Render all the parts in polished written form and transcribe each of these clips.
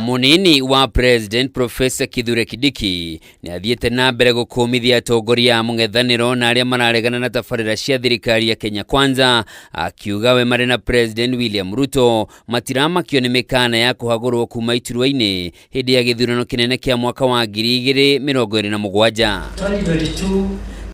Munini wa President Professor Kithure Kindiki nĩ athiĩte na mbere gũkũmithia atongoria a mũng'ethanĩro na arĩa mararegana na tabarĩra cia thirikari ya Kenya Kwanza, akiuga we marĩ na President William Ruto matiramakio nĩ mĩkana ya kũhagũrwo kuma iturwa-inĩ hĩndĩ ya gĩthurano kĩnene kĩa mwaka wa 2027. 2022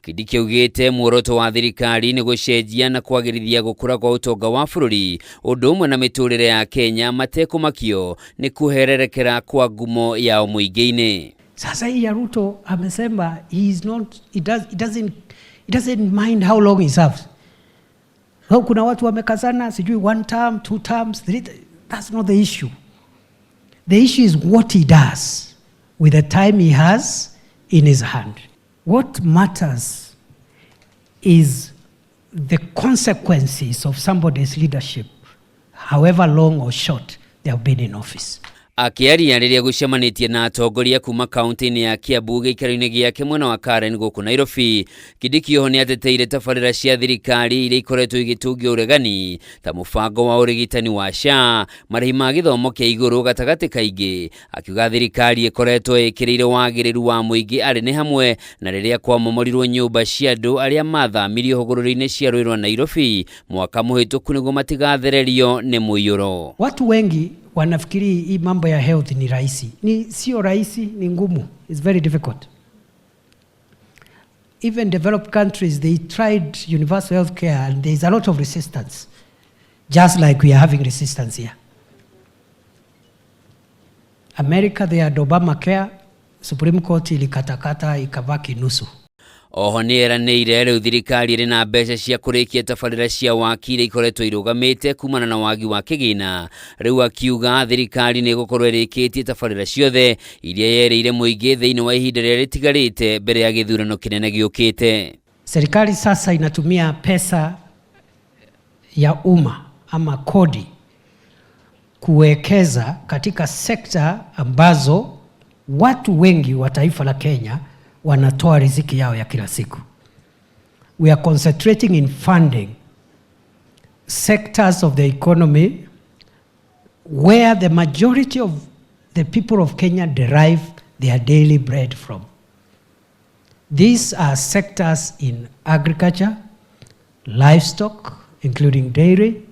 Kindiki augĩte muoroto wa thirikari nĩ gũcenjia na kwagĩrithia gũkũra kwa ũtonga wa bũrũri ũndũ ũmwe na mĩtũrĩre ya Kenya matekũmakio nĩ kũhererekera kwa ngumo yao mũingĩ-inĩ. Sasa hii ya Ruto amesema he is not, he does, he doesn't, he doesn't mind how long he serves. So kuna watu wamekazana sijui one term, two terms, three, that's not the issue. The issue is what he does with the time he has in his hand. What matters is the consequences of somebody's leadership, however long or short they have been in office. Akĩaria rĩrĩa gũcemanĩtie na atongoria kuma kaunti-inĩ ya Kiambu gĩikaro-inĩ gĩake mwena wa Karen gũkũ Nairobi, Kindiki oho nĩ ateteire tabarĩra cia thirikari iria ikoretwo igĩtungio ũregani ta mũbango wa ũrigitani wa SHA, marĩhi ma gĩthomo kĩa igũrũ gatagatĩ kaingĩ, akiuga thirikari ĩkoretwo ĩkĩrĩire wagĩrĩru wa mũingĩ arĩ nĩ hamwe na rĩrĩa kwamomorirwo nyũmba cia andũ arĩa mathamirio hũgũrũrũ-inĩ cia rũĩ rwa Nairobi mwaka mũhĩtũku nĩguo matigathererio nĩ mũiyũro. Watu wengi wanafikiri hii mambo ya health ni rahisi. Ni sio rahisi, ni ngumu. It's very difficult. Even developed countries, they tried universal health care and there is a lot of resistance, just like we are having resistance here. America, they had Obamacare, Supreme Court ilikatakata ikabaki nusu. Oho nĩ eranĩire rĩu thirikari ĩrĩ na mbeca cia kũrĩkia tabarĩra cia waki iria ikoretwo irũgamĩte kumana na wagi wa kĩgĩna. Rĩu akiuga thirikari nĩ ĩgũkorwo ĩrĩkĩtie tabarĩra ciothe iria yerĩire mũingĩ thĩinĩ wa ihinda rĩrĩa rĩtigarĩte mbere ya gĩthurano kĩnene gĩũkĩte. Serikali sasa inatumia pesa ya umma ama kodi kuwekeza katika sekta ambazo watu wengi wa taifa la Kenya wanatoa riziki yao ya kila siku. We are concentrating in funding sectors of the economy where the majority of the people of Kenya derive their daily bread from. These are sectors in agriculture, livestock, including dairy,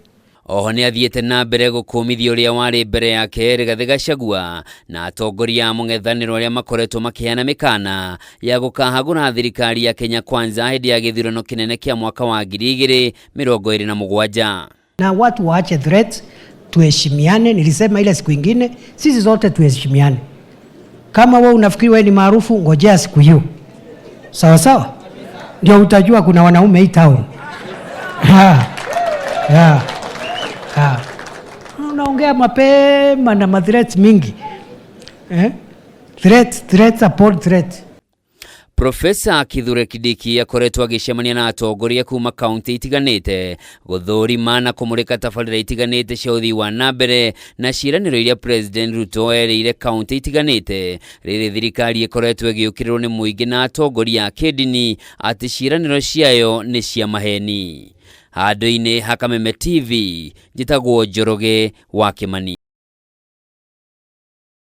Oho nĩ athiĩte na mbere gũkũmithia ũrĩa warĩ mbere yake Rigathĩ Gachagua na atongoria a mũng'ethanĩro arĩa makoretwo makĩheana mĩkana ya gũkahagũra thirikari ya Kenya Kwanza hĩndĩ ya gĩthurano kĩnene kĩa mwaka wa 2027. Na watu waache threats, tuheshimiane. Nilisema ile siku ingine, sisi zote tuheshimiane. Kama wewe unafikiri wewe ni maarufu, ngojea siku hiyo, sawa sawa, ndio utajua kuna wanaume hii town. Ha. Yeah. Ha. Unaongea mapema na mathreats mingi, eh? Threat, threat upon threat. Profesa Kithure Kindiki akoretwo agĩcemania na atongoria kuma kaunti itiganĩte gũthũrima na kũmũrĩka tabarĩra itiganĩte cia ũthii wa na mbere na ciĩranĩro iria President Ruto erĩire kaunti itiganĩte rĩrĩ thirikari ĩkoretwo ĩgĩũkĩrĩrwo nĩ mũingĩ na atongoria a kĩndini atĩ ciĩranĩro ciayo nĩ cia maheni. Handũ-inĩ ha Kameme TV, njĩtagwo Njoroge wa Kĩmani.